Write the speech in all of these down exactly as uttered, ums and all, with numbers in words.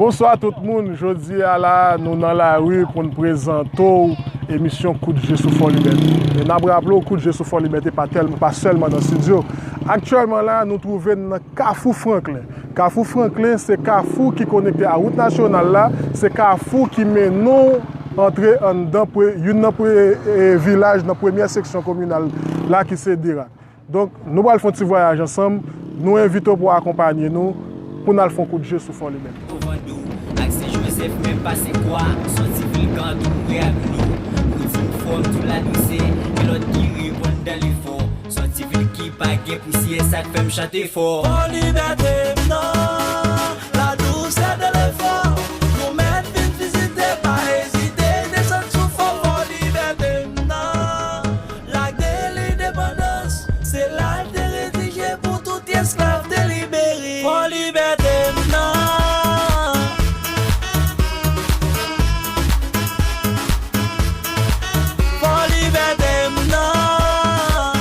Bonswa tout moun, jodi a la nou nan lari pou n prezante w emisyon Kout Je sou Fò Libète. E n ap raple w Kout Je sou Fò Libète pa tèl, pa sèlman nan estidyo. Aktyèlman la nou twouve n nan Kafou Franklin. Kafou Franklin se kafou ki konekte a wout nasyonal la, se kafou ki mennen w antre anndan pre, youn nan pre, e, vilaj nan premyè seksyon kominal la ki se Derak. Donk, nou pral fè yon ti vwayaj ansanm. Nou envite w pou w akonpanye nou pou n al fè yon kout je sou Fò Libète. Ovando, ak Sen Jozèf, menm pa Sen Kwa, s on ti vil k antoure ak dlo. Ou di m fò m di w ladousè, gen lòt ki reponn dan lefò. S on ti vil ki pa gen pousyè, sa k fè m chante fò. Fò Libète m nan, ladousè de lefò. Nou mèt vin vizite, pa ezite, desann sou fò, Fò Libète m nan. Lak de Lendepandans, se la l te redije pou tout esklav te libere. Fò Libète m nan. Fò Libète m nan.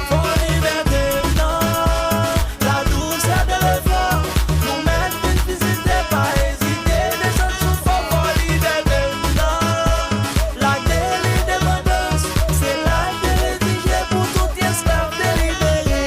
Fò Libète m nan. Ladousè de lefò, nou mèt vin vizite, pa ezite, desann sou fò, Fò Libète m nan. Lak de Lendepandans, se la l te redije pou tout esklav te libere.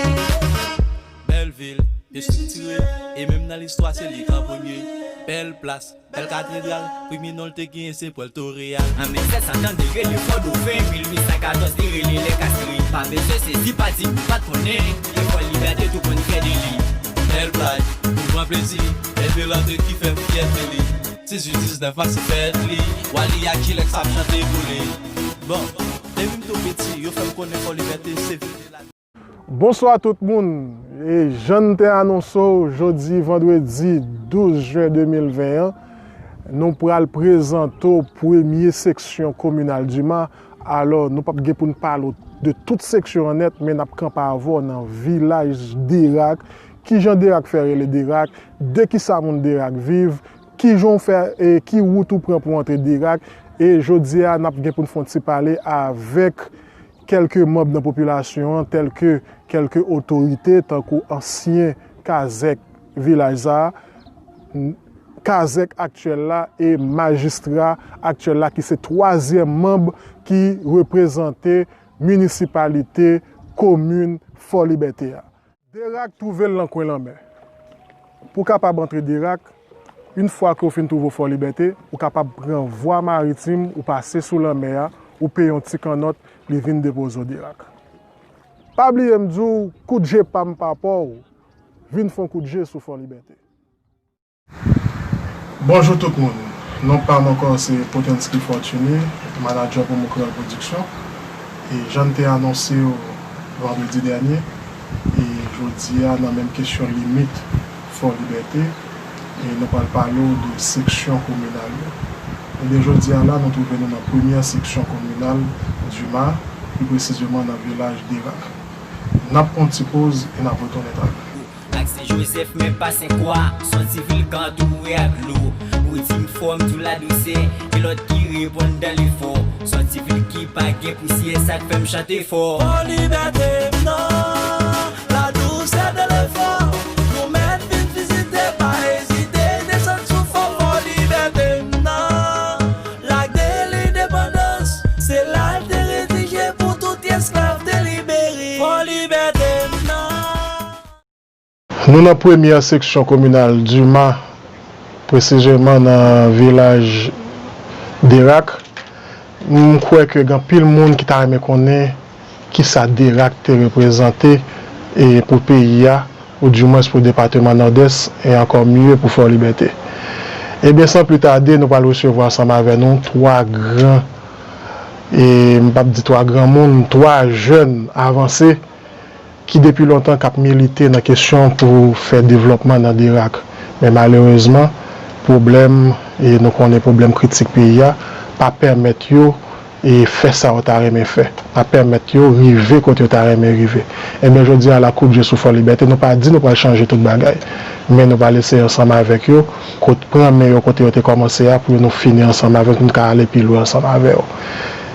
Bèl vil, estriktire, e menm nan listwa se li k an premye. Bèl plas, bèl katedral, premye non l te genyen se Pwèto Reyal. An mil sèt san trannde rele Fò Dofen, mil uit san katòz li rele Lè Kastri. Pa bezwen sezi, pa di m pa t konnen, e Fò Libète tou konn fyè de li. Bèl plaj, mouvman plezi, bèl vil antre ki fè m fyè de li. Dizuit diznèf a se fèt li, Wally ak G-Lex ap chante pou li. Bon, depi m tou piti, yo fè m konnen Fò Libète se vil de la. Bonswa tout moun. E jan n te anonse w, jodi vandredi douz jen de mil ven an, nou pral prezante w premye seksyon kominal Dima. Alò, nou p ap gen pou n pale w de tout seksyon an nèt, men n ap kanpe avè w nan vilaj Derak. Kijan Derak fè rele Derak? De kisa moun Derak viv? Kijan w fè, e ki wout ou pran pou w antre Derak? E jodi a, n ap gen pou n fè yon ti pale avèk kèlke manm nan popilasyon an, tèlke kèlke otorite, tankou ansyen kazèk vilaj sa a, n-, kazèk aktyèl la e majistra aktyèl la, ki se twazyèm manm ki reprezante minisipalite komin Fò Libète a. Derak twouve l nan kwen lanmè. Pou w kapab antre Derak, yon fwa ke w fin twouve w Fò Libète, ou kapab pran vwa maritim, ou pase sou lanmè a, ou peye yon ti kannòt, li vin depoze w Derak. Pa bliye m di w, kout je pa m pa pa w, vin fè yon kout je sou Fò Libète. Bonjou tout moun. Non pa m ankò se Potenski Fortuné, manadjè pou Moukrèl Pwodiksyon. E jan n te anonse w vandredi dènye, e jodi a nan menm kesyon limit Fò Libète, e nou pral pale w de seksyon kominal yo. Ebyen jodi a la nou twouve nou nan premyè seksyon kominal Dima, pi presizeman nan vilaj Derak. N ap pran yon ti poz e n ap retounen talè. Ak Sen Jozèf, menm pa Sen Kwa, s on ti vil k antoure ak dlo. Ou di m fò, m di w ladousè, gen lòt ki reponn dan lefò. S on ti vil ki pa gen pousyè, sa k fè m chante fò. Fò Libète m nan, ladousè de lefò. Nou mèt vin vizite, pa ezite, desann sou fò, Fò Libète m nan. Lak de Lendepandans, se la l te redije pou tout esklav te libere. Fò Libète m nan. Nou nan premyè seksyon kominal Dima, presizeman nan vilaj Derak. M kwè ke gen anpil moun ki ta renmen konnen kisa Derak te reprezante, e, pou peyi a, oudimwens pou depatman Nòdès, e ankò mye pou Fò Libète. Ebyen, san pli tade, nou pral resevwa ansanm avè nou twa gran, e m p ap di twa granmoun, twa jèn avanse, ki depi lontan k ap milite nan kesyon pou fè devlòpman nan Derak. Men malerezman, pwoblèm, e nou konnen pwoblèm kritik peyi a, pa pèmèt yo, e fè sa yo ta renmen fè, pa pèmèt yo rive kote yo ta renmen rive. Ebyen, jodi a la, kout je sou Fò Libète, nou pa di nou pral chanje tout bagay, men nou pral eseye ansanm avèk yo, kot, pran men yo kote yo te kòmanse a, pou nou fini ansanm avè yo, pou nou ka ale pi lwen ansanm avè yo.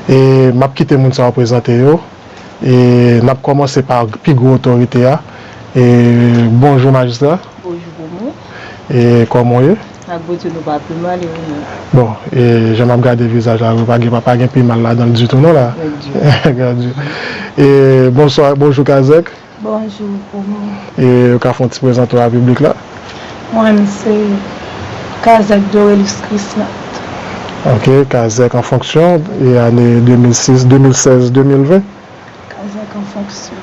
E m ap kite moun sa yo prezante yo. E n ap kòmanse pa pi gwo otorite a, E, bonjou, majistra. Bonjou, Promo. E, kòman w ye? Ak Bondye, nou pa pi mal, e ou menm? Bon, e, jan m ap gade vizaj la, pa gen, pa, pa gen pi mal ladan l ditou, non, la? Gran Dye. Gran Dye. E, bonswa, bonjou, Kazèk. Bonjou, Promo. E, ou ka fè yon ti prezante w a piblik la? Mwen, m se Kazèk Dorelus Chrisnat. Ok, Kazèk an fonksyon, e ane de mil sis, de mil sèz, de mil ven? Kazèk an fonksyon.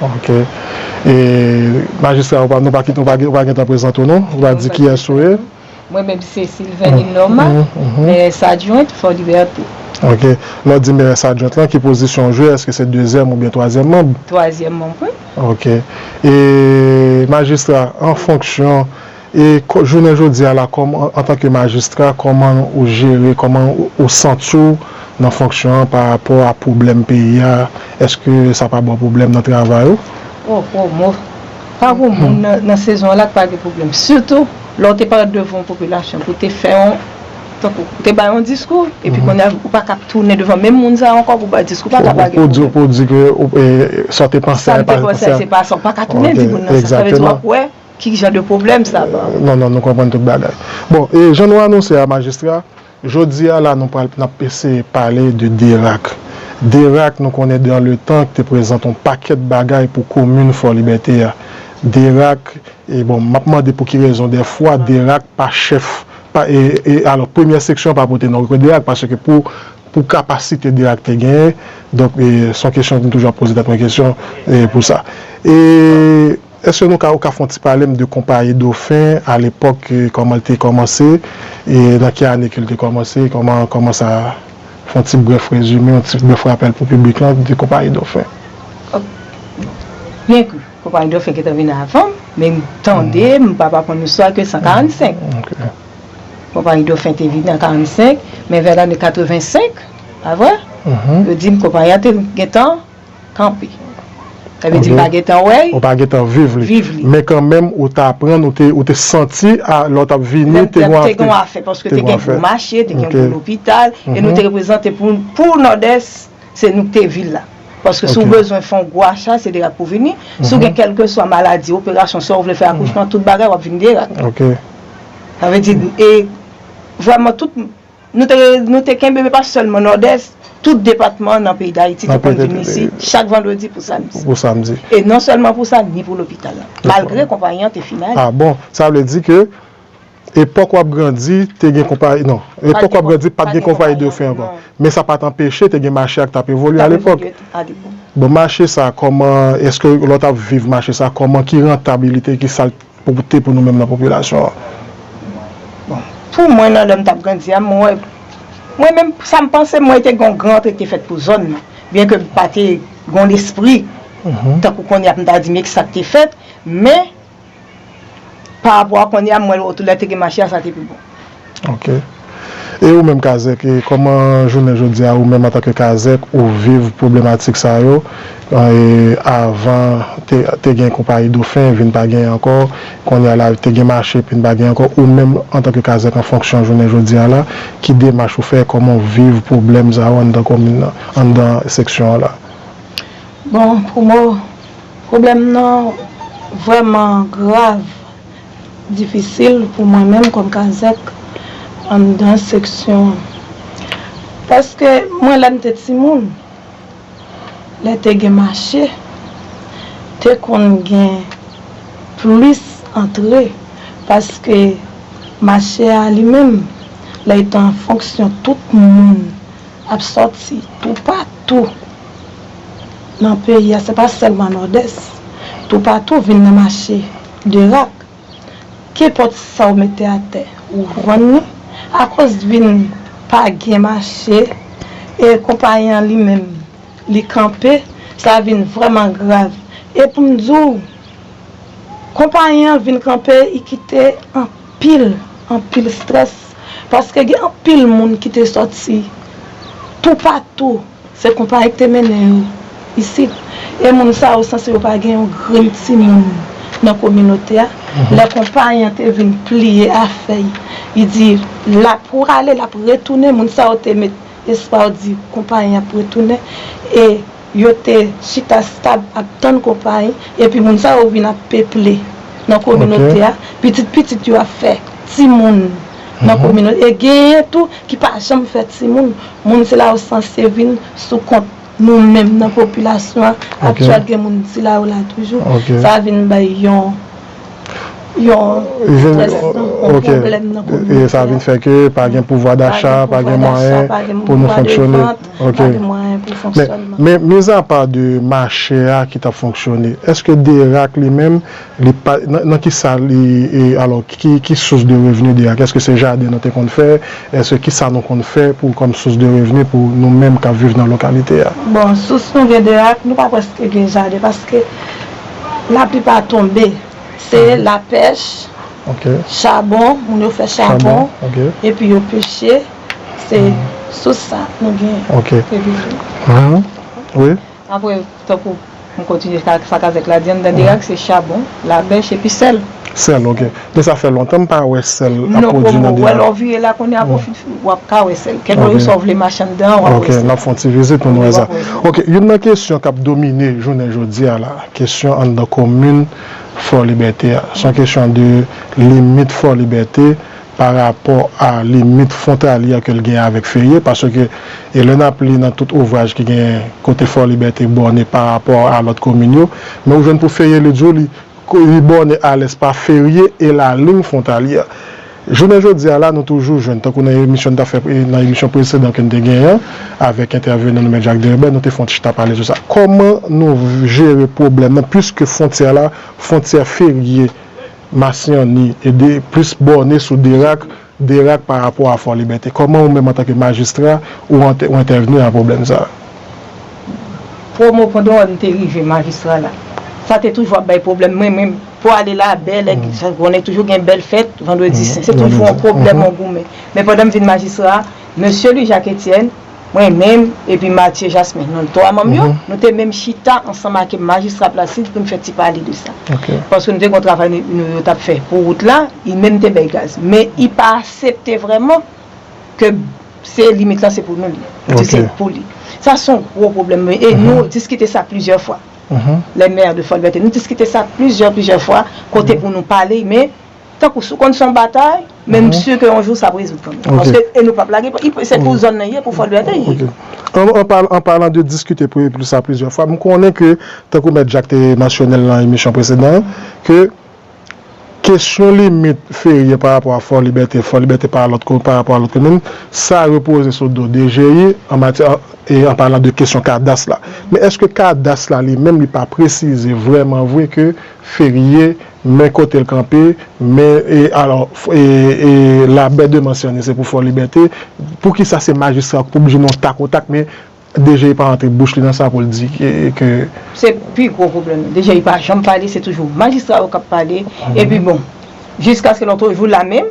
Ok. E, majistra, ou pa, nou pa kite, ou pa, ou pa gentan prezante w, non? Ou pa di kiyès ou ye? Mwen menm se Sylvaine Norma, mèrès adjwent Fò Libète. Ok. Lè w di mèrès adjwent lan, ki pozisyon w jwe? Èske se dezyèm oubyen twazyèm manm? Twazyèm manm, wi. Ok. E, majistra, an fonksyon, e, ko-, jounen jodi a la, kòman, antanke majistra, kòman ou jere, kòman ou, ou santi w nan fonksyon an pa rapò a pwoblèm peyi a? Èske sa pa ba w pwoblèm nan travay ou? Oh, Promo. Pa gen moun nan, nan sezon an la ki pa gen pwoblèm. Sitou, lè w te parèt devan yon popilasyon pou te fè yon, tankou, pou te bay yon diskou, epi kounye a, ou pa ka tounen devan menm moun sa a ankò pou bay diskou, pa ka pa gen pwoblèm. Pou di, pou di ke, e, sa w te panse a, sa m te panse a, se pa sa, ou pa ka tounen di moun nan sa. Sa vle di w ap wè ki jan de pwoblèm sa ba w. Non, non, nou konprann tout bagay. Bon, e jan nou anonse a, majistra, jodi a la, nou pral, n ap eseye pale de DERAC. DERAC, nou konnen dans le temps, te prezante yon pakèt bagay pou komin Fò Libète a. DERAC, e bon, m ap mande pou ki rezon dèfwa DERAC pa chèf, pa, e, e, alò, premyè seksyon pa pote non DERAC, paske pou, pou kapasite DERAC te genyen, donk, e, se yon kesyon m toujou ap poze tèt mwen kesyon, e, pou sa. E, Èske nou ka, ou ka fè yon ti pale m de konpayi Dofen a lepòk, e, kòman l te kòmanse, e nan ki ane ke l te kòmanse, kòman, kòman sa, fè yon ti brèf rezime, yon ti brèf rapèl pou piblik lan de konpayi Dofen. Byen ke konpayi Dofen gentan vin avan m, men m tande, m papa konn istwa ke se an karannsenk. Ok. Konpayi Dofen te vini an karannsenk, men vè lane katrevensenk, pa vre? Yo di m konpayi a te gentan kanpe. Sa vle di m pa gentan wè l. Ou pa gentan viv li. Viv li. Men kanmenm, ou t aprann, ou te, ou te santi, a, lè w t ap vini, te gen yon afè, paske te gen gwo mache, te gen gwo lopital, e nou te reprezante pou, pou Nòdès, se nou ki te vil la. Paske si w bezwen fè yon gwo acha, se DERAC pou vini. Si w gen kèlkeswa maladi, operasyon, swa w vle fè akouchman, tout bagay, w ap vin DERAC. Sa vle di, e vrèman, tout Nou te, nou te kenbe, men pa sèlman Nòdès, tout depatman nan peyi Dayiti te konn vin isi chak vandredi pou samdi. Pou samdi. E non sèlman pou sa, ni pou lopital la. Malgre konpayi an te fin ale. A bon, sa vle di ke epòk w ap grandi, te gen konpayi, non, epòk w ap grandi, pa t gen konpayi Dofen ankò. Men sa pa t anpeche, te gen mache a k t ap evolye alepòk. Bon, mache sa, kòman, èske lè w t ap viv mache sa, kòman, ki rantabilite, ki sa l pou, te pou nou menm nan popilasyon an? Bon, pou mwen, nan lè m t ap grandi a, mwen wè, mwen menm, sa m panse, mwen te gen yon gran antre ki te fèt pou zòn nan. Byen ke m pa te gen yon lespri, tankou kounye a pou m ta di, men ki sa k te fèt, men, pa rapò a kounye a, mwen wè tou lè te gen mache a, sa te pi bon. Ok. E ou menm, Kazèk, e kòman jounen jodi a, ou menm antanke Kazèk, ou viv pwoblematik sa yo? E avan, te, te gen konpayi Dofen, vin pa genyen ankò. Kounye a la, te gen mache, vin pa genyen ankò. Ou menm, antanke Kazèk an fonksyon jounen jodi a la, ki demach ou fè, kòman w viv pwoblèm sa yo anndan komin nan, anndan seksyon an la? Bon, pou mwen, pwoblèm nan vrèman grav, difisil pou mwen menm kòm Kazèk anndan seksyon an. Paske mwen, lè m te timoun, lè te gen mache, te konn gen plis antre, paske mache a li menm, lè l te an fonksyon, tout moun ap sòti toupatou nan peyi a, se pa sèlman Nòdès, toupatou vin nan mache DERAC. Kenpòt sa w mete atè, ou vann li. Akoz vin pa gen mache, e konpayi an li menm, li kanpe, sa vin vrèman grav. E pou m di w, konpayi an vin kanpe, li kite anpil, anpil estrès. Paske gen anpil moun ki te sòti toupatou, se konpayi ki te mennen yo isit. E moun sa yo sanse yo pa gen yon grenn timoun nan kominote a. Lè konpayi an te vin pliye afè l, li di l ap prale, l ap retounen, moun sa yo te met espwa yo di konpayi an ap retounen. E yo te chita stab ap tann konpayi, epi moun sa yo vin ap peple nan kominote a, pitit pitit yo ap fè timoun nan kominote, e genyen tou ki pa janm fè timoun. Moun sila yo sanse vin sou kont nou menm nan popilasyon an. Aktyèl gen moun sila yo la toujou. Sa vin bay yon yon strès, yon pwoblèm nan kominote a. E sa vin fè ke pa gen pouvwa dacha, pa gen mwayen pou nou fonksyone. Pa gen mwayen pou fonksyònman. Men, men mizapa de mache a ki t ap fonksyone, èske Derak li menm, li pa, nan, nan ki sa li, e, alò, ki, ki sous de revni Derak? Èske se jaden nou te konn fè? Èske ki sa nou konn fè pou, kòm sous de revni pou nou menm k ap viv nan lokalite a? Bon, sous nou gen Derak, nou pa prèske gen jaden, paske laplipa tonbe. Se lapèch, chabon, moun yo fè chabon, epi yo peche. Se sous sa nou gen. Ok. Wi. Apre, tankou m kontinye sa, sa Kazèk la di, anndan Derak se chabon, lapèch epi sèl. Sèl, ok. Men sa fè lontan m pa wè sèl ap pwodui nan Derak. Non, kòm ou wè, lè w vire la, kounye a, w ap ka wè sèl. Kèlkeswa w vle mache anndan, w ap wè sèl. Ok, n ap fè yon ti vizit pou nou wè sa. Ok, youn nan kesyon k ap domine jounen jodi a la, kesyon anndan komin Fò Libète a. Se yon kesyon de limit Fò Libète pa rapò a limit fwontalye ke l gen avèk Ferye, paske, e lè n ap li nan tout ouvraj ki gen kote Fò Libète bòne pa rapò a lòt komin yo, men ou jwenn pou Ferye li di w li, li bòne a lès pa Ferye e lalin fwontalye. Jounen jodi a la, nou toujou jwenn, tankou nan emisyon n t ap fè, nan emisyon presedan ke n te genyen an, avèk entèvenan nou, Mèt Jacques Deribert, nou te fè yon ti chita pale sou sa. Kòman nou jere pwoblèm nan, piske fwontyè la, fwontyè Ferye, Masyani, e de, plis bòne sou Derak, Derak pa rapò a Fò Libète. Kòman ou menm, antanke majistra, ou ant-, ou entèvni nan pwoblèm sa a? Pwomo, pandan m te rive majistra la, sa te toujou ap bay pwoblèm. Mwen menm, pou ale la, bèl, sa konnen toujou gen bèl fèt, vandredi sen. Se toujou yon pwoblèm, yon goumen. Men pandan m vin majistra, mesye Louis Jacques Etienne, mwen menm, epi Mathieu Jasmin, nou twa manm yo, nou te menm chita ansanm ak majistra Placide pou n fè ti pale de sa. Paske nou te gen yon travay nou, nou yo t ap fè pou wout la, li menm te bay gaz. Men li pa aksepte vrèman ke se limit lan se pou nou li. Li di se pou li. Sa se yon gwo pwoblèm. E nou diskite sa plizyè fwa. Les maires de Fort Liberté, nou diskite sa plizyè, plizyè fwa, kote pou nou pale, men tankou si w konn se yon batay, men m si ke yon jou sa ap rezoud kanmenm. Paske, e nou p ap lage, se pou zòn nan ye, pou Fort Liberté ye. An, an pal-, an palan de diskite pou, pou sa plizyè fwa, m konnen ke, tankou Mèt Jacques te mansyone l nan emisyon presedan an, ke kesyon limit Ferye pa rapò a Fò Libète, Fò Libète pa lòt ko-, pa rapò a lòt komin, sa repoze sou do D G I an matyè, e an palan de kesyon kadas la. Men èske kadas la li menm li pa presize vrèman vre ke Ferye, men kote l kanpe, men, e, alò, f-, e, e, Labè de Masyani se pou Fò Libète, poukisa se majistra k pou oblije nan yon tak o tak, men D G I pa rantre bouch li nan sa pou l di ke, ke... Se pi gwo pwoblèm nan. D G I pa janm pale, se toujou majistra yo k ap pale. Epi bon, jiskaske lòt jou la menm,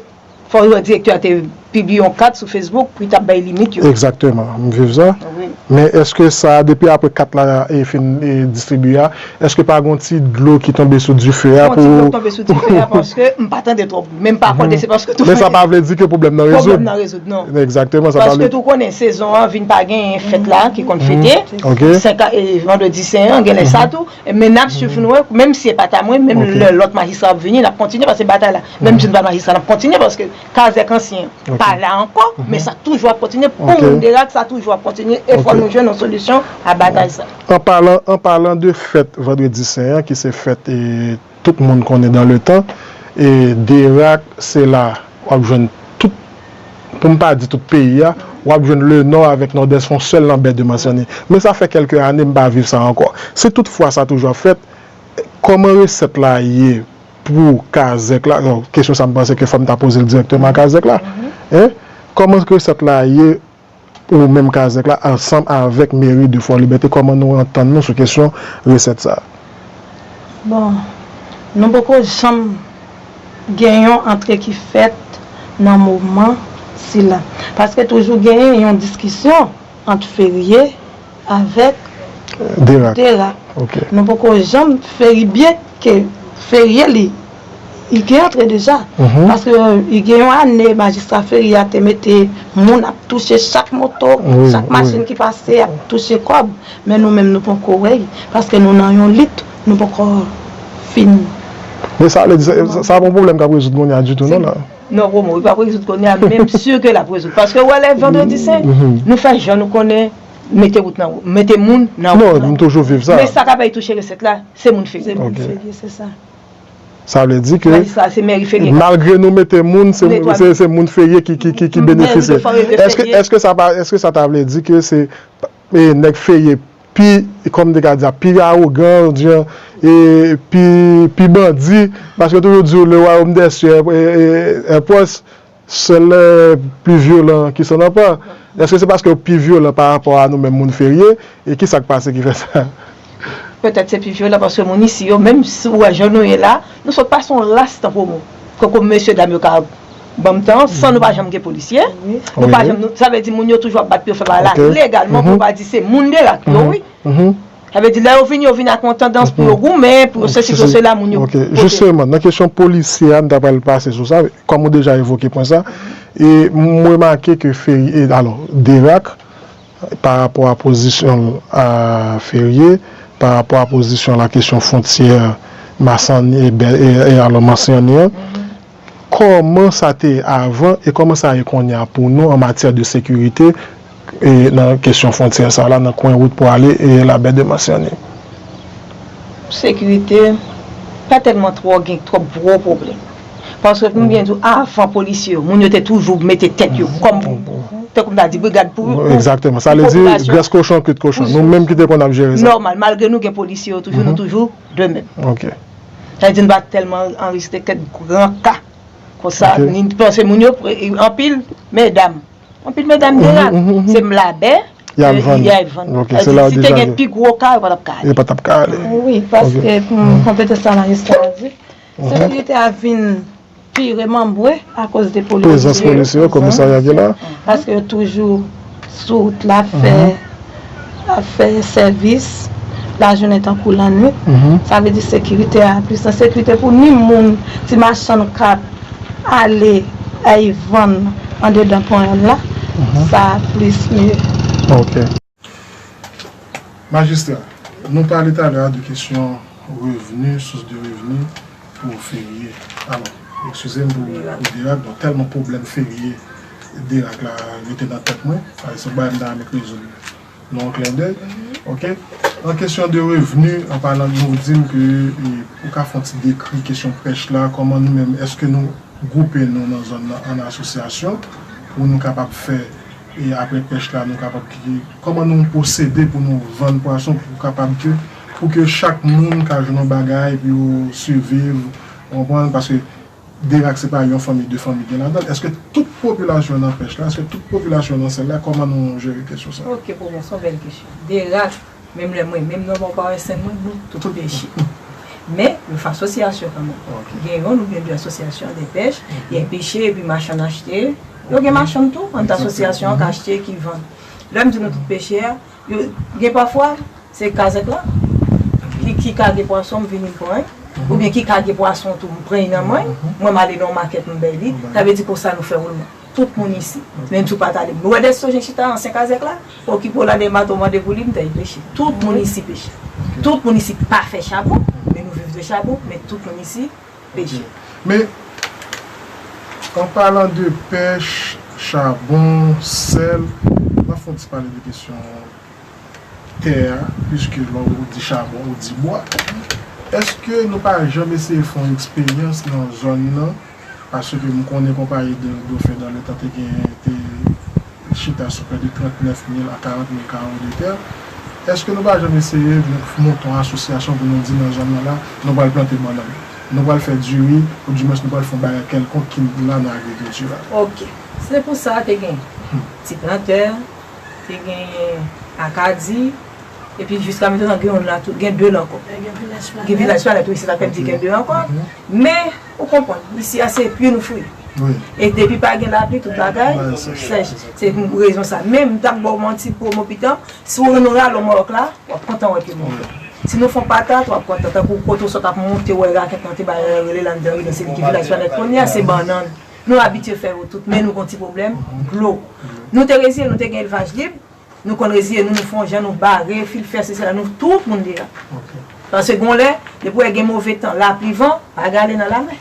fò w wè direktè a te pibliye yon kat sou Facebook pou l t ap bay limit yo. Egzakteman, m viv sa. Wi. Men èske sa, depi apre kat la e fin, e, distribiye a, èske pa gen yon ti dlo ki tonbe sou dife a pou... Yon ti dlo tonbe sou dife a, paske m pa tande twòp, men m pa konnen se paske tou... Men sa pa vle di ke pwoblèm nan rezoud. Pwoblèm nan rezoud, non. Egzakteman, sa pa vle... Paske tou konnen sezon an vin pa gen fèt la ki konn fete. Ok. Senk a, e, vandredi sen an, genlè sa tou. Men n ap swiv nou wè, menm si se pa ta mwen, menm lè lòt majistra ap vini, n ap kontinye, paske batay la, menm si n pa majistra, n ap kontinye, paske Kazèk ansyen pa la ankò, men sa toujou ap kontinye. Pou moun Derak, sa toujou ap kontinye, e fò nou jwenn yon solisyon a batay sa. An palan, an palan de fèt vandredi sen an, ki se fèt, e, tout moun konnen dan le tan, e Derak, se la w ap jwenn tout, pou m pa di tout peyi a, w ap jwenn le nò avèk nòdès fè yon sèl nan bè de Masyani. Men sa fè kèlke ane m pa viv sa ankò. Si toutfwa sa toujou ap fèt, kòman resèt la ye pou Kazèk la? Non, kesyon sa m panse ke fò m ta poze l dirèkteman a Kazèk la. Hein? Kòman resèt la ye ou menm Kazèk la, ansanm avèk meri de Fò Libète, kòman nou antann nou sou kesyon resèt sa a? Bon, nou poko janm gen yon antre ki fèt nan moman sila. Paske toujou genyen yon diskisyon ant Ferye avèk Derak. Derak. Ok. Nou poko janm Ferye, byen ke Ferye li Li gen antre deja. Paske li gen yon ane majistra Ferrier a te mete moun ap touche chak moto, chak machin ki pase ap touche kòb. Men nou menm nou poko wè l, paske nou nan yon lit, nou poko fin. Men sa vle di, sa, sa pa yon pwoblèm k ap rezoud kounye a ditou non la. Non, Romo, li p ap rezoud kounye a, men m si ke l ap rezoud. Paske w wè lè vandredi sen, nou fè jan nou konnen mete wout nan wout, mete moun nan wout. Non, m toujou viv sa. Men sa k ap touche resèt la, se moun Ferrier. Se moun Ferrier, se sa. Sa vle di ke malgre nou mete moun, se, se, se moun Ferrier ki, ki, ki, ki benefisye. Èske, èske sa pa, èske sa ta vle di ke se, e, nèg Ferrier pi, kòm m te ka di a, pi awogan, oubyen, e, pi, pi bandi, paske yo toujou di le royaume des cieux est, est, est proche, sèl, e, pli vyolan ki san nan pa. Èske se paske yo pi vyolan pa rapò a nou menm moun Ferrier? E kisa k pase ki fè sa? Petèt se pi vyolan paske moun isi yo, menm si w wè jan nou ye la, nou sot pase yon ras tan Romo. Kòm mesye dam yo ka ban m tan, san nou pa janm gen polisye, nou pa janm, nou, sa vle di moun yo toujou ap bat pye yo fè bagay la legalman pou yo pa di se moun Derak yo, wi. Sa vle di lè yo vini, yo vini ak yon tandans pou yo goumen, pou yo sesi, pou yo sela, moun yo. Ok, jisteman, nan kesyon polisye a, m ta pral pase sou sa, kòm ou deja evoke pwen sa, e m remake ke Ferrier, e, alò, Derak, pa rapò a pozisyon l a Ferrier, pa rapò a pozisyon l a kesyon fwontyè Masani e, e, e alò Masyani an, kòman sa te ye avan e kòman sa ye kounye a pou nou an matyè de sekirite e nan kesyon fwontyè sa la nan kwen wout pou ale e Labè de Masyani? Sekirite, pa tèlman twò gen twòp gwo pwoblèm. Paske pou m byen di w, avan polisye yo, moun yo te toujou mete tèt yo kòm tankou m ta di brigad pou, pou, egzakteman. Sa vle di grès kochon, kwit kochon. Nou menm ki te konn ap jere sa. Nòmal, malgre nou gen polisye yo toujou, nou toujou de menm. Ok. Sa vle di nou pa tèlman anrejistre kèk gran ka konsa, ni paske moun yo, anpil medam, anpil medam Derak, se m Labè, y al vann. Y al vann. Ok, se la yo deja gen. Si te gen pi gwo ka, yo pa t ap ka ale. Yo pa t ap ka ale. Wi, paske pou konplete sa majistra a di, sekirite a vin pi remanbre akoz de polisye. Prezans polisye yo, komisarya ki la. Paske yo toujou sou wout la, ap fè, ap fè sèvis lajounen tankou lannwit. Sa vle di sekirite a plis an sekirite pou ni moun, ti machann k ap ale ay vann andedan ponyòl la, sa plis mye. Ok. Majistra, nou pale talè a de kesyon revni, sous de revni pou Ferrier. Alò, eskize m pou, pou Derak, bon, tèlman pwoblèm Ferrier, Derak la rete nan tèt mwen. Sa se yon bagay m ta renmen rezoud nan yon klendèy. Ok? An kesyon de revni, an palan, nou di m ke, e, ou ka fè yon ti dekri kesyon pèch la, kòman nou menm, èske nou gwoupe nou nan zòn nan an asosyasyon pou nou kapab fè, e apre pèch la, nou kapab ki, kòman nou pwosede pou nou vann pwason pou kapab ke, pou ke chak moun ka jwenn yon bagay, pou yo siviv, ou konprann? Paske Derak se pa yon fanmi, de fanmi gen ladan l. Èske tout popilasyon nan pèch la, èske tout popilasyon nan sèl la, kòman nou jere kesyon sa? Ok, Pwofesè, bèl kesyon. Derak, menm lè mwen, menm nan bò parèsen mwen, nou tout peche. Men, nou fè asosyasyon kanmenm. Ok. Gen youn oubyen de asosyasyon de pèch, gen peche, epi machann achte. Yo gen machann tou, ant asosyasyon an k achte, ki vann. Lè m di nou tout peche a, yo, gen pafwa, se kazèk la, ki, ki kage pwason, m vini m pran. Oubyen ki kage pwason tou, m pran nan men, mwen m ale nan yon makèt, m bay li. Sa vle di konsa nou fè woulman. Tout moun isi. Menm si w pa t ale. Nou wè Destojen chita, ansyen kazèk la, okipe w la, de mato mande pou li, m ta y peche. Tout moun isi peche. Tout moun isi pa fè chabon, men nou viv de chabon, men tout moun isi peche. Men, an palan de pèch, chabon, sèl, m ap fè yon ti pale de kesyon tè a, piske lè w di chabon, ou di bwa. Èske nou pa janm eseye fè yon eksperyans nan zòn nan? Paske m konnen konpayi de, de fè dan letan te gen, te chita sou prè de trannèf mil a karant mil kawo de tè. Èske nou pa janm eseye monte yon asosyasyon pou nou di nan zòn nan la, nou pral plante bannann, nou pral fè diri, oudimwens nou pral fè yon bagay kèlkonk ki la nan agrikilti a? Ok. Se pou sa te gen ti plantè, te gen Akadi, epi jiska menm nan gen youn la tou, gen de la ankò. Gen Vilaj Planèt, wi, se sa k fè m di gen de ankò. Men, ou konprann, isi a se pye nou fri. E depi pa gen lapli, tout bagay sèch. Se pou rezon sa. Men, m t ap ba w manti, Pwomo, pitan, si w rann ou rale w Mawòk la, w ap kontan wè ke mwen. Si nou fè yon patat, w ap kontan. Tankou kote w sot ap monte, w wè rakèt lan te bay rele l anndan ri, se li ki vilaj Panèt. Kounye a, se bannann. Nou abitye fè yo tout, men nou gon ti pwoblèm dlo. Nou te reziye, nou te gen elvaj lib, nou konn reziye nou, nou fè yon jan, nou bare, fil fè, se sela, nou tout moun deja. Paske gon lè, depi w wè gen move tan, lapli, van, pa gale nan lamè.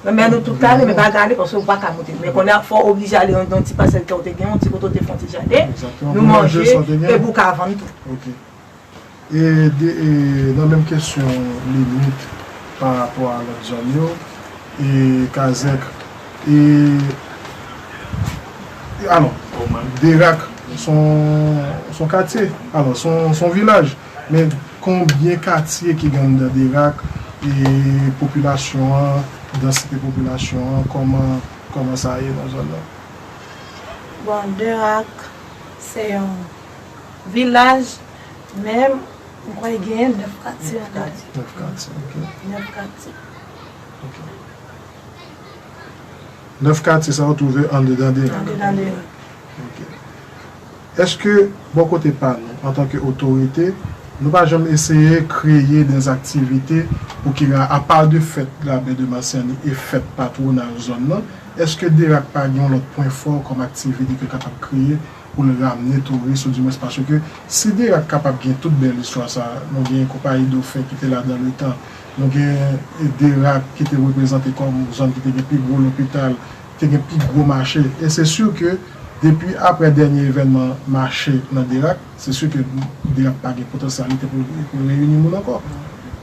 Nan mè nou tout ale, men pa gale, paske ou pa ka monte. Men kounye a, fò w oblije ale nan yon ti pasèl tè w te gen, yon ti kote w te fè yon ti jaden, nou manje, epi w ka vann tou. E, de, e nan menm kesyon limit pa rapò a lòt zòn yo, e Kazèk, e, e alò, Derak, son, son katye, alò, son, son vilaj, men konbyen katye ki gen anndan Derak, e popilasyon an, dansite popilasyon an, kòman, kòman sa ye nan zòn nan? Bon, Derak, se yon vilaj, men m kwè genyen nèf katye anndan. Nèf katye, ok. Nèf katye. Ok. Nèf katye sa yo twouve andedan Derak. Andedan Derak. Ok. Èske, bò kote pa nou, antanke otorite, nou pa janm eseye kreye dèzaktivite pou ki, apa de fèt Labè de Masyani e fèt patwonal zòn nan, èske Derak pa gen yon lòt pwen fò kòm aktivite ke l kapab kreye pou l ramne touris, oudimwens paske si Derak kapab gen tout bèl istwa sa, nou gen konpayi Dofen ki te la dan letan, nou gen Derak ki te reprezante kòm zòn ki te gen pi gwo lopital, te gen pi gwo mache, e se si ke depi aprè dènye evènman mache nan Derak, se si ke Derak pa gen potansyalite pou l reyini moun ankò.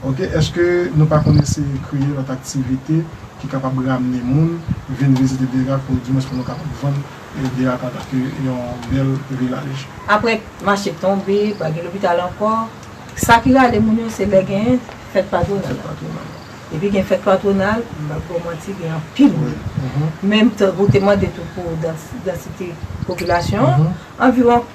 Ok, èske nou pa konn eseye kreye lòt aktivite ki kapab ramne moun vin vizite Derak, oudimwens pou nou kapab vann Derak antanke yon bèl vilaj. Aprè mache tonbe, pa gen lopital ankò, sa ki rale moun yo se lè gen fèt patwonal. Depi gen fèt patwonal, m p ap ba w manti, gen anpil moun. Menm tan ou te mande tou pou dansite popilasyon an, anviwon,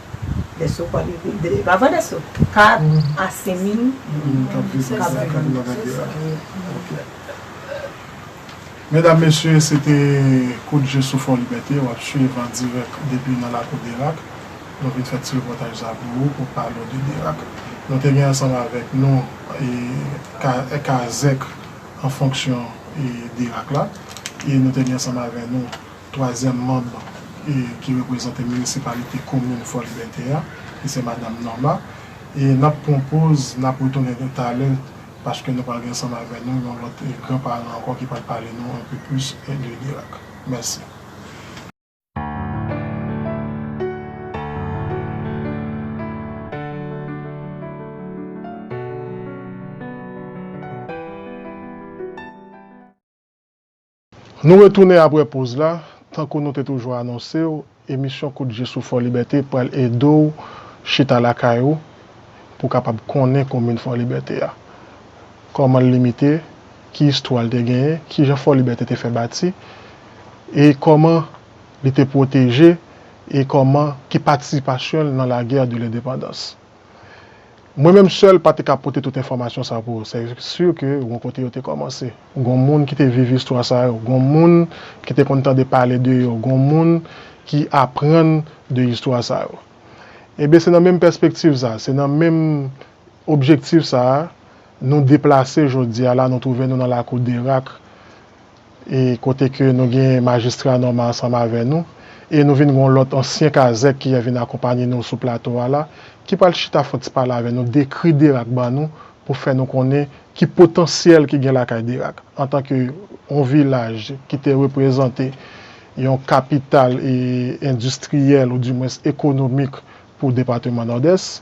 dèso pa rive, pa vre dèso, kat a senk mil moun k ap viv nan Derak. Medam, mesye, se te Kout Je sou Fò Libète, w ap swiv an dirèk depi nan lakou Derak. Nou vin fè ti repòtaj sa pou ou, pou pale w de Derak. Nou te gen ansanm avèk nou e, ka, kazèk an fonksyon e, Derak la. E nou te gen ansanm avèk nou twazyèm manm e, ki reprezante minisipalite komin Fò Libète a, ki se madanm Norma. E n ap pran poz, n ap retounen talè, paske nou pral gen ansanm avèk nou yon lòt e, gran paran ankò ki pral pale nou enpe plis e, de Derak. Mèsi. Nou retounen aprè poz la. Tankou nou te toujou anonse w, emisyon Kout Je sou Fò Libète pral ede w chita lakay ou pou w kapab konnen komin Fò Libète a. Kòman l limite, ki istwa l te genyen, kijan Fò Libète te fè bati, e kòman li te pwoteje, e kòman, ki patisipasyon l nan lagè de lendepandans. Mwen menm sèl pa te ka pote tout enfòmasyon sa pou ou. Se si ke gon kote yo te kòmanse. Gon moun ki te viv istwa sa yo. Gon moun ki te konn tande pale de yo. Gon moun ki aprann de istwa sa yo. Ebyen, se nan menm pèspektiv sa, se nan menm objektif sa a, nou deplase jodi a la, nou twouve nou nan lakou Derak, e kote ke nou gen majistra Nòma ansanm avè nou, e nou vin gen yon lòt ansyen kazèk ki vin akonpanye nou sou plato a la, ki pral chita fè yon ti pale avè nou, dekri Derak ban nou, pou fè nou konnen ki potansyèl ki gen lakay Derak, antanke yon vilaj ki te reprezante yon kapital e endistriyèl, oudimwens ekonomik, pou depatman Nòdès.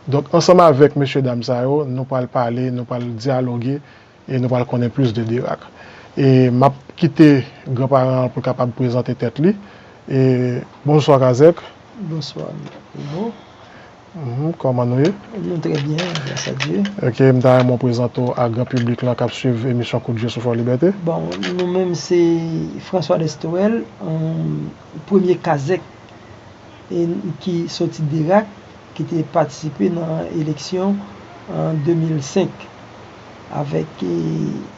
Donk, ansanm avèk mesyedam sa yo, nou pral pale, nou pral dyaloge, e nou pral konnen plis de Derak. E m ap kite granparan an pou l kapab prezante tèt li. E, bonswa, Kazèk. Bonswa, Hugo. Mhm, kòman nou ye? Nou trè byen, gras a Dye. Ok, m ta renmen w prezante w a gran piblik lan k ap swiv emisyon Kout Je sou Fò Libète. Bon, nou menm se François Destorel, yon premye kazèk e ki soti Derak, ki te patisipe nan eleksyon an de mil senk avèk e,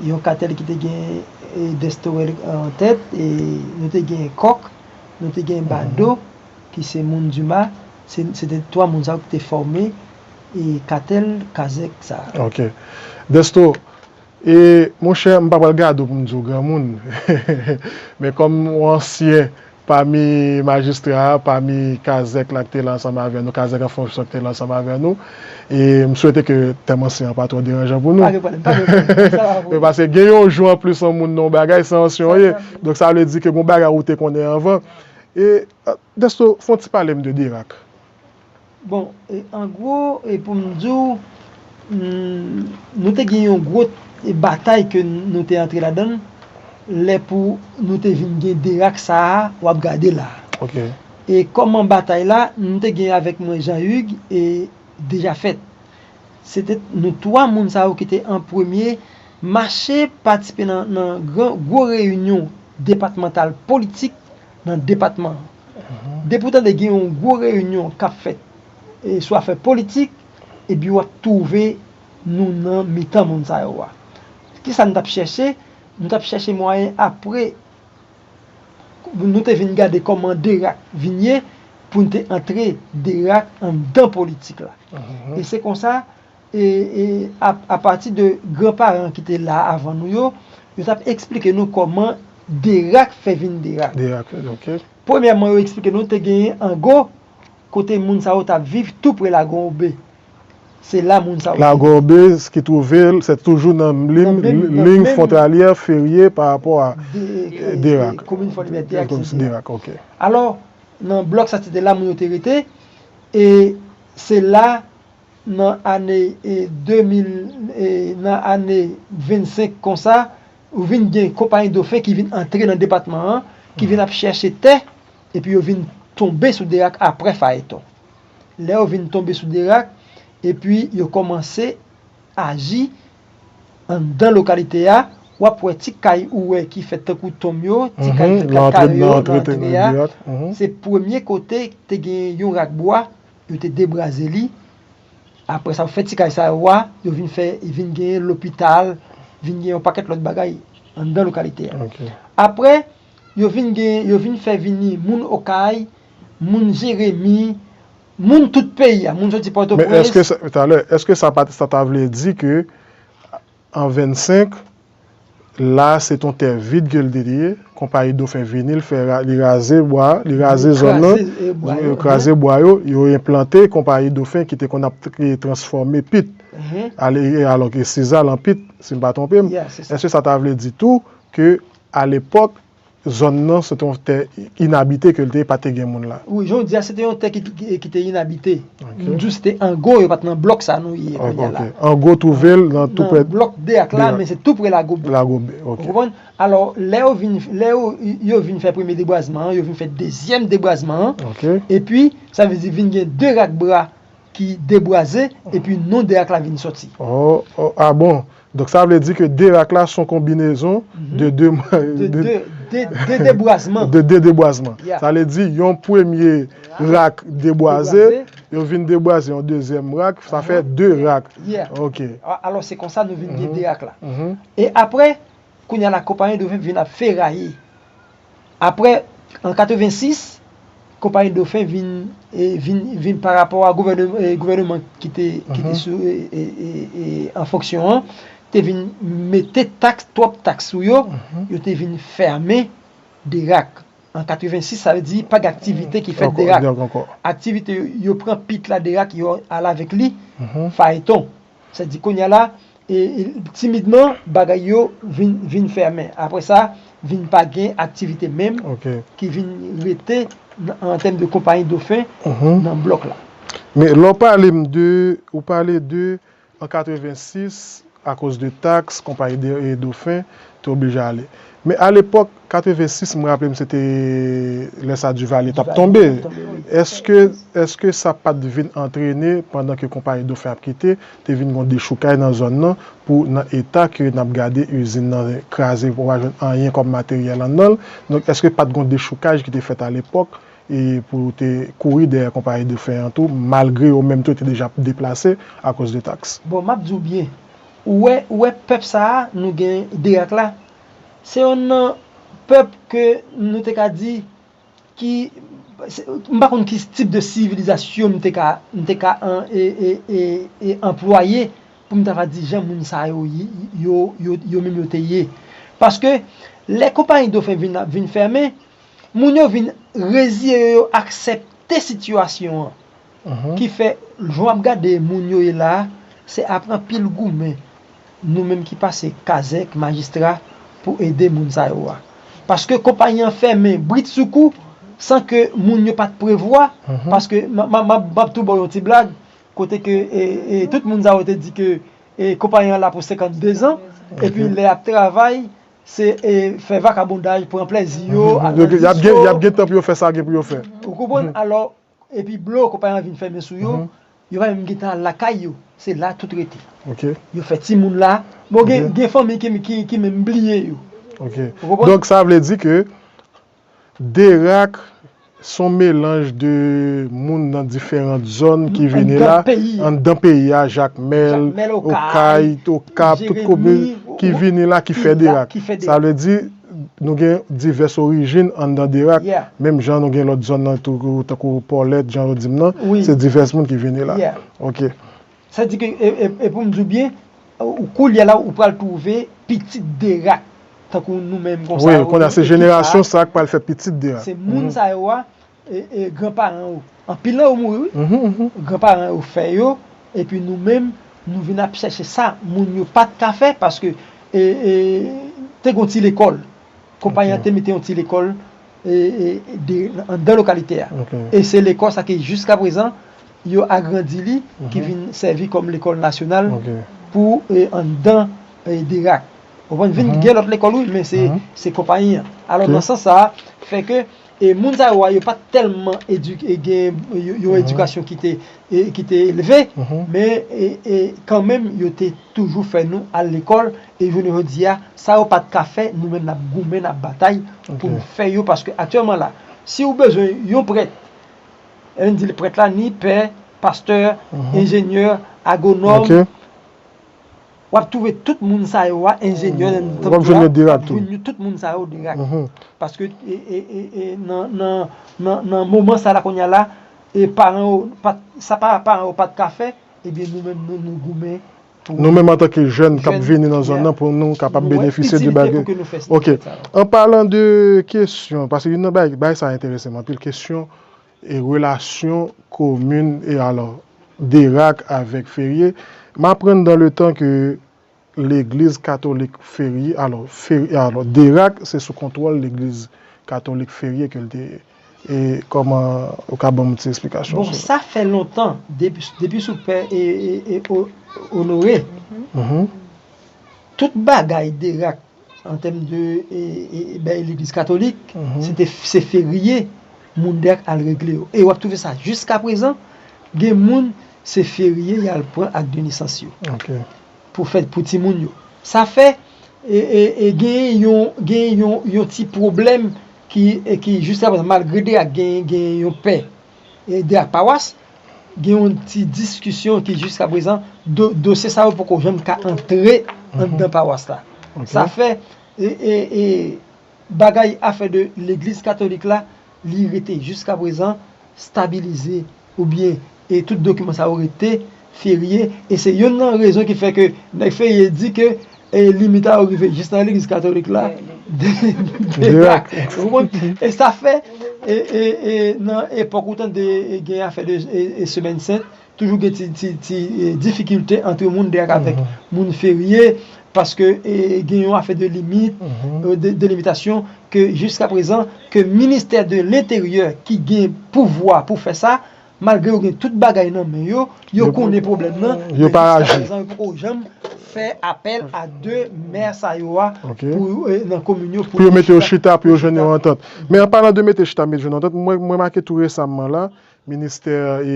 yon katèl ki te gen e, Destorel an tèt, e nou te gen Kòk, nou te gen Bado, ki se moun Dima, se, se te twa moun sa yo ki te fòme e katèl kazèk sa a. Ok. Desto, e monchè, m pa pral gade w pou m di w granmoun. Men kòm w ansyen pami majistra a, pami kazèk la ki te la ansanm avè nou, kazèk an fonksyon ki te la ansanm avè nou, e m swete ke tèm ansyen an pa twò deranjan pou nou. Pa gen pwoblèm, pa gen pwoblèm. Sa va pou ou. Paske gen yon jou anplis yon moun nan yon bagay, se ansyen w ye. Donk sa vle di ke gon bagay ou te konnen anvan. E, Desto, fè yon ti pale m de Derak. Bon, e, an gwo, e pou m di w, mm, nou te gen yon gwo, e, batay ke nou te antre ladan l, lè pou nou te vin gen Derak sa a, w ap gade la. Ok. E kòman batay la, nou te gen avèk mwen Jean Hugues, e deja fèt. Se te nou twa moun sa yo ki te an premye mache patisipe nan, nan gran, gwo reyinyon depatmantal politik nan depatman an. Depi w tande gen yon gwo reyinyon k ap fèt, e, sou afè politik, epi w ap twouve nou nan mitan moun sa yo a. Kisa n t ap chèche? Nou t ap chèche mwayen apre nou te vin gade kòman Derak vin ye pou n te antre Derak anndan politik la. E se konsa, e, e, a, apati de granparan ki te la avan nou yo, yo t ap eksplike nou kòman Derak fè vin Derak. Derak, ok. Premyèman, yo eksplike nou te genyen Ango, kote moun sa yo t ap viv tou pre Lagon Obe. Se la moun sa yo te Lagon Obe, ki twouve l, se toujou nan lim, nan menm, nan liy menm fwontalyè Ferye pa rapò a De-, e, Derak. Komin Fò Libète ak Komin Site a. Derak, ok. Alò, nan blòk sa se te la moun yo te rete, e se la, nan ane, e, de mil, e, nan ane vennsenk konsa, ou vin gen Konpayi Dofen ki vin antre nan depatman an, ki vin ap chèche tè, epi yo vin tonbe sou Derak apre Fayeton. Lè yo vin tonbe sou Derak, epi yo kòmanse aji anndan lokalite a, w ap wè ti kay ou wè ki fèt tankou tonm yo, ti kay fèt kat kare yo nan antre a, se premye kote te gen yon rak bwa, yo te debraze li. Apre sa, yo fè ti kay sa yo a, yo vin fè, vin gen lopital, vin gen yon pakèt lòt bagay anndan lokalite a. Ok. Apre, yo vin gen, yo vin fè vini moun Okay, moun Jeremi, moun tout peyi a, moun soti Men Pòtoprens. Èske sa, talè, èske sa pa, sa ta vle di ke an vennsenk, la se t on tè vid ke l te ye, Konpayi Dofen vini, l fè ra-, li raze bwa, li raze zòn nan, kraze, e, bwa yo, kraze bwa yo, yo enplante Konpayi Dofen ki te konn ap t-, transfòme pit. Ale, alò ke Sizal an pit, si m pa twonpe m. Yeah, se sa. Èske sa ta vle di tou ke alepòk, zòn nan, se te yon tè inabite ke l te ye, pa te gen moun la. Wi, jan w di a, se te yon tè ki, ki, ki te inabite. Ok. M di w, se te Ango, yo pa t nan blòk sa nou ye kounye a la. Ok. Ango twouve l nan tou prè blòk Derak la, men se tou prè Lago Be. Lago Be, ok. Ou konprann? Alò, lè yo vin, lè yo, yo vin fè premye debwazman an, yo vin fè dezyèm debwazman an. Ok. Epi, sa vle di vin gen de rak bwa ki debwaze, epi non Derak la vin sòti. Oh, oh, ah bon. Donk, sa vle di ke Derak la se yon konbinezon de de, de, de, de debwazman. De de debwazman. Yeah. Sa vle di, yon premye rak debwaze, yo vin debwaze yon dezyèm rak, sa fè de rak. Yeah. Ok. A-, alò, se konsa nou vin gen Derak la. E apre, kounye a la, Konpayi Dofen vin ap feraye. Apre, an katrevensis, Konpayi Dofen vin, e, vin, vin pa rapò a gouvène-, e, gouvèneman ki te, ki te sou, e, e, e, e, an fonksyon an, te vin mete taks, twòp taks sou yo, yo te vin fèmen Derak. An katrevensis, sa vle di pa gen aktivite ki fèt Derak. Aktivite yo, yo pran pit la Derak, yo al avèk li, Fayeton. Sa di kounye a la, e, e, timidman, bagay yo vin, vin fèmen. Apre sa, vin pa gen aktivite menm ki vin rete nan, an tèm de Konpayi Dofen nan blòk la. Men lè w pale m de, ou pale de an katrevensis, akoz de taks, Konpayi de, e, Dofen te oblije ale. Men alepòk, katrevensis, m raple m, se te lè sa Duvalier t ap tonbe. Èske, èske sa pa t vin antrene pandan ke Konpayi Dofen ap kite, te vin gon dechoukay nan zòn nan pou nan eta ke n ap gade izin nan kraze, pou pa jwenn anyen kòm materyèl anndan l. Donk, èske pa t gon dechoukaj ki te fèt alepòk e pou te kouri dèyè Konpayi Dofen an tou, malgre yo menm tou te deja deplase akoz de taks? Bon, m ap di w byen, ou wè, ou wè pèp sa a, nou gen Derak la, se yonn nan pèp ke nou te ka di ki Se- m pa konn ki tip de sivilizasyon m te ka, m te ka an- e, e, e, e anplwaye pou m ta va di jan moun sa yo, yi- yo, yo, yo menm yo te ye. Paske lè konpayi Dofen vin, vin fèmen, moun yo vin reziye yo, yo aksepte sitiyasyon an. Ki fè, jan w ap gade moun yo ye la a, se ap anpil goumen nou menm ki pase kazèk, majistra, pou ede moun sa yo a. Paske konpayi an fèmen britsoukou, san ke moun yo pa t prevwa, paske m a- m a- m a- m ap tou ba w yon ti blag, kote ke e, e, tout moun sa yo te di ke e, konpayi an la pou senkannde zan, epi lè y ap travay, se e, fè vakabondaj, pran plèzi yo, al nan disko. Y ap gen, y ap gen tan pou yo fè sa gen pou yo fè. Ou konprann? Alò, epi blo konpayi an vin fèmen sou yo, yo pa menm gentan al lakay yo. Se la tout rete. Yo fè timoun la. Bon, gen, gen fanmi ki, ki, ki menm bliye yo. Ou konprann? Donk, sa vle di ke Derak se yon melanj de moun nan diferan zòn ki vini la, anndan peyi a, Jakmèl, Okay, Okap, tout komin ki vini la, ki fè Derak. Sa vle di, nou gen divès orijin anndan Derak, menm jan nou gen lòt zòn nan tou, tankou Pòlèt, jan yo di m nan, se divès moun ki vini la. Ok. Sa di ke, e, e, e pou m di w byen, ou, koulye a la, ou pral twouve pitit Derak, tankou nou menm konsa. Wi, kounye a se jenerasyon sa a k pral fè pitit Derak. Se moun sa yo a, e, e, granparan yo. Anpil nan yo mouri, wi. Granparan yo fè yo, epi nou menm, nou vin ap chèche sa moun yo pa t ka fè, paske, e, e, te gen yon ti lekòl. Konpayi an te mete yon ti lekòl, e, e, de, anndan lokalite a. E se lekòl sa ki jiska prezan, yo agrandi li, ki vin sèvi kòm lekòl nasyonal pou, e, anndan, e, Derak. Ou konprann? Vin gen lòt lekòl, wi, men se, se konpayi an. Alò, nan sans sa a, fè ke, e, moun sa yo a, yo pa t tèlman edike, gen yon, yon edikasyon ki te e, ki te elve, men, e, e, kanmenm, yo te toujou fè nou al lekòl, e jounen jodi a, sa yo pa t ka fè, nou menm n ap goumen, n ap batay pou n fè yo, paske aktyèlman la, si w bezwen yon prèt, e n di l prèt la, ni pè, pastè, enjenyè, agwonòm, w ap twouve tout moun sa yo a, enjenyè, w ap jwenn yo Derak tou. W ap jwenn yo tout moun sa yo Derak. Paske, e, e, e, e, nan, nan, nan, nan moman sa la kounye a la, e paran yo pa t, sa pa, paran yo pa t ka fè, ebyen nou menm nou, nou goumen pou. Nou menm antanke jèn k ap vini nan zòn nan pou nou kapab benefisye de bagay. Ok. An palan de kesyon, paske youn nan bagay, bagay sa enterese m anpil, kesyon e relasyon komin e alò Derak avèk Ferye. M aprann dans le temps que legliz katolik Ferye, alò, Ferye, alò, Derak, se sou kontwòl legliz katolik Ferye ke l te ye. E kòman ou ka ban m ti esplikasyon sou sa? Bon, sa fè lontan, depi, depi sou pè e, e, e O-, Onore, tout bagay Derak an tèm de, e, e, bay legliz katolik, se te, se Ferye moun Derak al regle yo. E w ap twouve sa jiska prezan, gen moun, se Ferye y al pran ak de nesans yo. Ok. Pou fè pou timoun yo. Sa fè, e, e, e gen yon, gen yon, yon ti pwoblèm ki, e ki jiska prezan, malgre Derak gen, gen yon pè, e Derak pawas, gen yon ti diskisyon ki jiska prezan, do-, dosye sa yo poko janm ka antre anndan pawas la. Sa fè, e, e, e, bagay afè de legliz katolik la, li rete jiska prezan stabilize, oubyen, e tout dokiman sa yo rete Ferye, e se youn nan rezon ki fè ke nèg Ferye di ke, e, limit a yo rive jis nan legliz katolik la. Derak. Ou konprann? E sa fè, e, e, e, nan epòk ou tande, e, gen afè de, e, e, semèn sent, toujou gen ti, ti, ti, e, difikilte ant moun Derak avèk moun Ferye, paske, e, gen yon afè de limit, e, de, delimitasyon ke jiska prezan, ke ministè de lenteryè ki gen pouvwa pou fè sa, malgre yo gen tout bagay nan men yo, yo konnen pwoblèm nan, yo pa aji. Jiska prezan, yo poko janm fè apèl a de mè sa yo a pou, e, nan komin yo, pou yo mete yo chita, pou yo jwenn yon antant. Men an palan de mete chita, mete jwenn antant, mwen, mwen make tou resaman la, Ministè, e,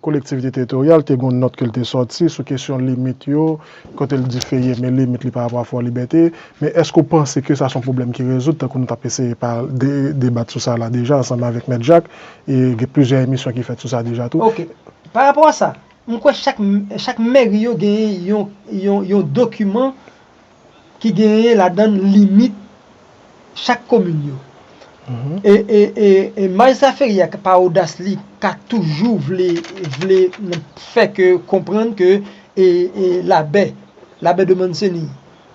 Kolektivite Teritoryal te gen yon nòt ke l te sòti sou kesyon limit yo, kote l di Ferye men limit li parapò a Fò Libète. Men èske w panse ke sa se yon pwoblèm ki rezoud, tankou nou t ap eseye pa de, debat sou sa la deja ansanm avèk Mèt Jak, e gen plizyè emisyon ki fèt sou sa deja tou? Ok. Parapò a sa, m kwè chak, chak mèri yo genyen yon, yon, yon dokiman ki genyen ladan l limit chak komin yo. E, e, e, e majistra Ferrier a, pa odas li, ka toujou vle, vle fè ke konprann ke e, e Labè, Labè de Manzini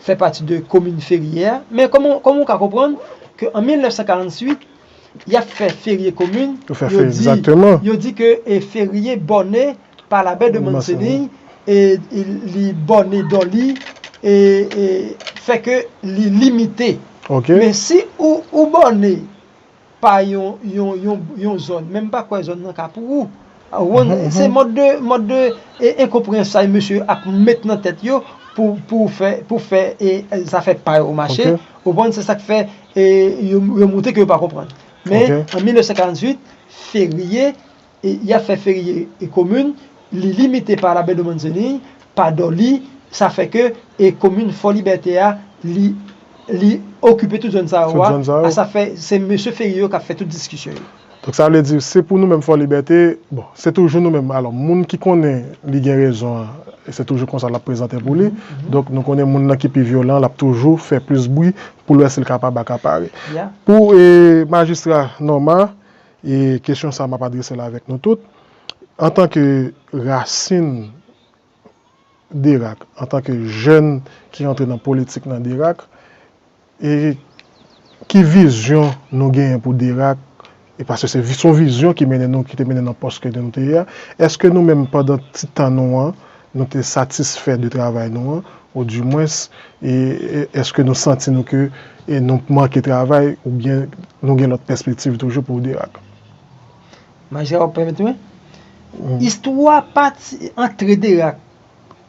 fè pati de komin Ferrier a. Men kòman, kòman w ka konprann ke an mil nèf san karanntuit, y ap fè Ferrier komin, yo di, yo di ke e Ferrier bòne pa Labè de Manzini, e, e li bòne Dòli, e, e fè ke li limite. Men si ou, ou bòne pa yon, yon, yon, yon zòn, men m pa kwè zòn nan ka pou ou. Ou konprann? Se mòd de, mòd de e, enkonpreyansyon sa mesye ap met nan tèt yo pou, pou fè, pou fè e, zafè pa yo mache. Ou konprann? Se sa k fè e, yo, yo montre ke yo pa konprann. Men an mil nèf san karanntuit, Ferrier, e, y ap fè Ferrier e komin, li limite pa Labè de Manzini, pa Dòli, sa fè ke e komin Fò Libète a, li, li okipe tout zòn sa yo a, a sa fè se mesye Ferrier yo k ap fè tout diskisyon yo. Donk sa vle di, se pou nou menm Fò Libète, bon, se toujou nou menm. Alò, moun ki konnen li gen rezon an, e se toujou konsa l ap prezante pou li. Donk nou konnen moun nan ki pi vyolan, l ap toujou fè plis bri pou l wè si l kapab akapare. Pou e, majistra Norma, e kesyon sa a m ap adrese l avèk nou tout. Antanke rasin Derak, antanke jèn ki rantre nan politik nan Derak, e ki vizyon nou genyen pou Derak? E paske se vi-, se yon vizyon ki mennen nou, ki te mennen nan pòs ke nou te ye a. Èske nou menm, pandan ti tan nou an, nou te satisfè de travay nou an, ou di mwens, e, e èske nou santi nou ke e nou manke travay, oubyen nou gen lòt pèspektiv toujou pou Derak? Majistra, w ap pèmèt mwen? Istwa pati antre Derak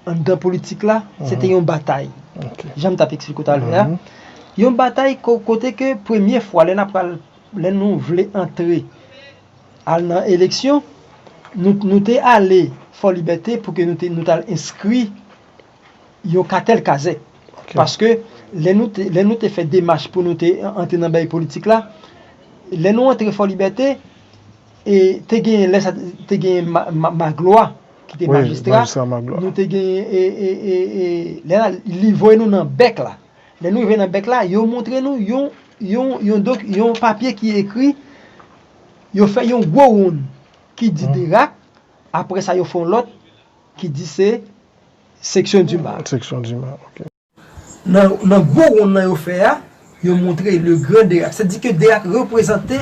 anndan politik la, se te yon batay. Jan m t ap eksplike w talè a, yon batay ko-, kote ke premye fwa lè n ap pral, lè nou vle antre al nan eleksyon, nou, nou te ale Fò Libète pou ke nou te, nou t al enskri yon katèl kazèk. Paske lè nou te, lè nou te fè demach pou nou te antre nan bay politik la, lè nou antre Fò Libète, e te gen, lè sa, te gen Ma-, Ma-, Magloire ki te majistra. Nou te gen, e, e, e, e, lè la, li voye nou nan bèk la. Lè nou rive nan bèk la, yo montre nou yon, yon, yon dok-, yon papye ki ekri, yo fè yon gwo wonn ki di Derak, apre sa yo fè yon lòt ki di se seksyon Dima. Seksyon Dima, ok. Nan, nan gwo wonn nan yo fè a, yo montre le Grand Derak. Sètadi ke Derak reprezante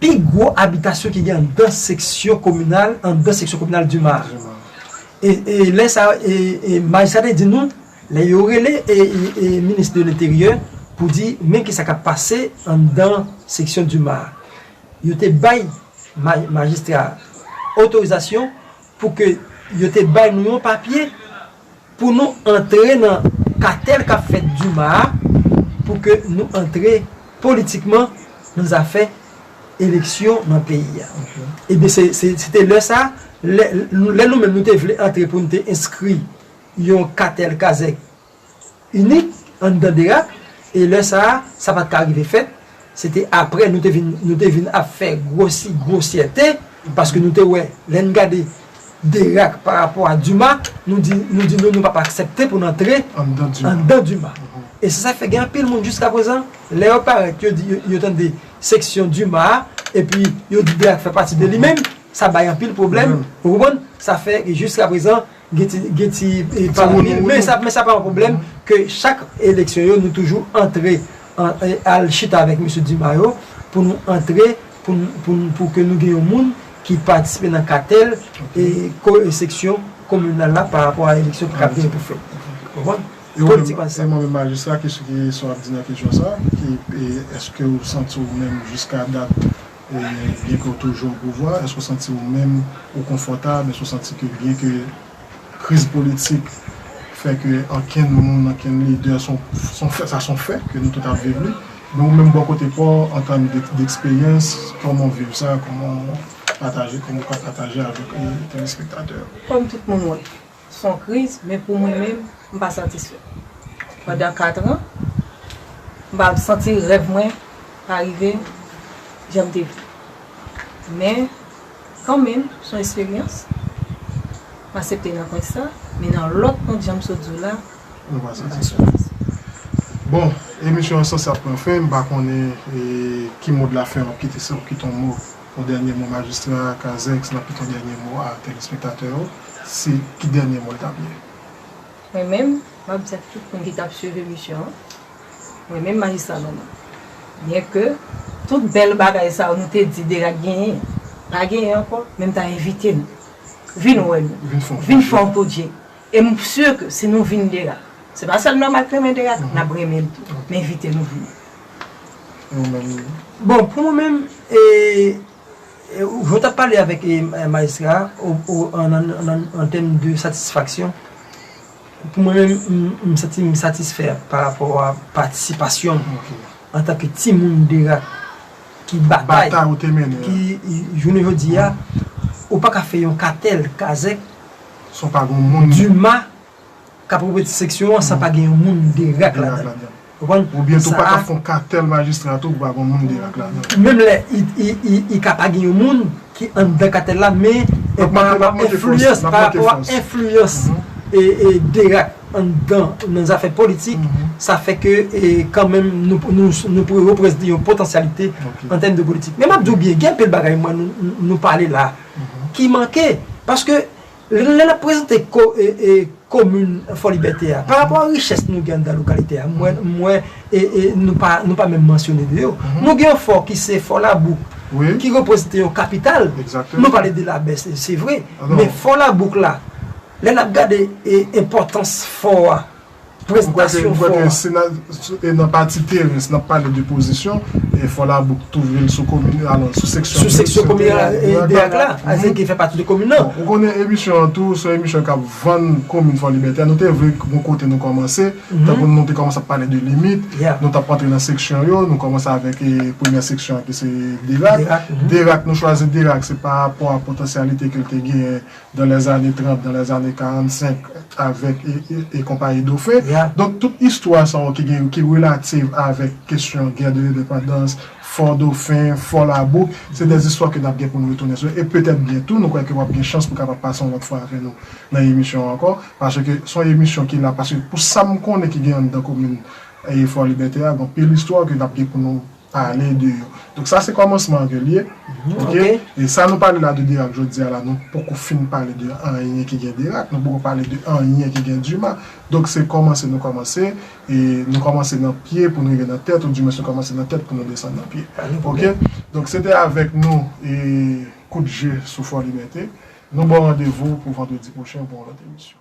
pi gwo abitasyon ki gen anndan seksyon kominal, anndan seksyon kominal Dima a. E, e lè sa, e, e majistra te di nou, lè yo rele e, e, e minis de lenteryè pou di men kisa k ap pase anndan seksyon Dima a. Yo te bay ma-, majistra otorizasyon pou ke yo te bay nou yon papye pou nou antre nan katèl k ap fèt Dima a, pou ke nou antre politikman nan zafè eleksyon nan peyi a. Ebyen, se, se, se te lè sa, lè, lè nou menm nou te vle antre pou nou te enskri yon katèl kazèk inik anndan Derak, e lè sa a, sa pa t ka rive fèt. Se te apre nou te vin, nou te vin ap fè gwosi, gwosyète, paske nou te wè, lè n gade Derak pa rapò a Dima, nou di, nou di nou, nou p ap aksepte pou n antre anndan Dima. E se sa k fè gen anpil moun jiskaprezan, lè yo parèt, yo di, yo, yo tande seksyon Dima a, epi yo di Derak fè pati de li menm, sa bay anpil pwoblèm. Ou konprann? Sa fè ke jiskaprezan, gen ti, gen ti, e, pa anpil, men sa, men sa pa yon pwoblèm ke chak eleksyon yo, nou toujou antre, an, e, al chita avèk mesye Dima yo pou nou antre, pou, pou, pou ke nou gen yon moun ki patisipe nan katèl e ko-, e seksyon kominal la pa rapò a eleksyon ki ap gen pou fèt. Ou konprann? E ou menm, e mwen menm majistra, ki, ki sa w ap di nan kesyon sa a? Ki, e, èske w santi w menm jiska dat, e, byen ke w toujou o pouvwa, èske w santi w menm ou konfòtab, èske w santi ke byen ke kriz politik fè ke ankenn moun, ankenn lidè, se yon, se yon fè, sa se yon fè ke nou tout ap viv li, men ou menm bò kote pa w, an tèm de, deksperyans, kòman w viv sa, kòman w pataje, kòman w ka pataje avèk, e, telespektatè yo? Kòm tout moun wè, se yon kriz, men pou mwen menm, m pa satisfè. Pandan kat an, m pa santi rèv mwen arive jan m te vle. Men, kanmenm, se yon eksperyans. M aksepte nan pwen sa, men nan lòt pwen, jan m sot di w la, m pa satisfè. Bon, Emisyon an sanse ap pran fen, m pa konnen e, ki mo de la fen w ap kite, si w ap kite yon mo, yon dènye mo majistra Kazèk, si n ap kite yon dènye mo a telespektatè yo, si ki dènye mo l t ap ye? Mwen menm, m ap di ak tout moun ki t ap swiv emisyon an, mwen menm majistra Nòmal, byen ke tout bèl bagay sa yo nou te di Derak genyen, pa genyen ankò, men m ta envite nou, vin wè nou, vin fè yon podyè. E m si ke si nou vin Derak, se pa sèl Nòmal k renmen Derak, n ap renmen l tou. M envite nou vini. E ou menm? Bon, pou mwen menm, e, e, ou t ap pale avèk e, majistra a, o, o, an, an, an, an tèm de satisfaksyon, pou mwen menm, m, m santi m satisfè pa rapò a patisipasyon m antanke timoun Derak ki batay, Batay ou te mennen an. Ki, i, jounen jodi a, ou pa ka fè yon katèl Kazèk, San pa gen yon moun. Dima, k ap reprezante seksyon an san pa gen yon moun Derak ladan l. Ou konprann? Oubyen tou pa ka fè yon katèl majistra tou pou pa gen yon moun Derak ladan l. Menm lè i, i, i, i ka pa gen yon moun ki anndan katèl la, men pa rapò a enfliyans, pa rapò a enfliyans e, e Derak anndan nan zafè politik, sa fè ke e, kanmenm nou, nou, nou reprezante yon potansyalite an tèm de politik. Men m ap di w byen, gen anpil bagay mwen nou, nou pale la ki manke, paske lè n ap prezante ko, e, e, komin Fò Libète a, pa rapò a richès nou gen anndan lokalite a, m wè, m wè e, e, nou pa, nou pa menm mansyone de yo. Nou gen yon fò ki se Fò Labouk, ki reprezante yon kapital. Nou pale de Labè, se, se vre. Men Fò Labouk la, lè n ap gade e, enpòtans fò a, prestasyon fò a. E nan pati teren, si n ap pale de pozisyon, e Fò Labouk twouve l sou komin, alò, sou seksyon. Sou seksyon komin Derak la, a se ki fè pati de komin nan. Ou konnen emisyon an tou, se yon emisyon k ap vann komin Fò Libète a. Nou te vle yon kote nou kòmanse, tankou nou te kòmanse ap pale de limit, nou t ap rantre nan seksyon yo, nou kòmanse avèk e, premyè seksyon an ki se Derak. Derak, nou chwazi Derak, se pa rapò a potansyalite ke l te genyen dans les années trente, dans les années karannsenk avèk e, e, e konpayi Dofen. Donk, tout istwa sa yo ki gen, ki relative avèk kesyon gè de lendepandans, Fò Dofen, Fò Labouk, se de zistwa ke n ap gen pou nou retounen sou yo. E petèt byento, nou kwè ke w ap gen chans pou kapab pase yon lòt fwa avè nou nan emisyon an ankò, paske se yon emisyon ki la, paske pou sa m konnen ki gen anndan komin e Fò Libète a, gen anpil istwa ke n ap gen pou nou pale de yo. Donk sa se kòmansman an ke l ye. Oke? E sa nou pale la de Derak jodi a la, nou poko fin pale de anyen ki gen Derak, nou poko pale de anyen ki gen Dima. Donk se kòmanse nou kòmanse, e nou kòmanse nan pye pou nou rive nan tèt, oudimwens nou kòmanse nan tèt pou nou desann nan pye. Oke? Donk se te avèk nou e Kout Je sou Fò Libète. Nou ba w randevou pou vandredi pwochen pou yon lòt emisyon.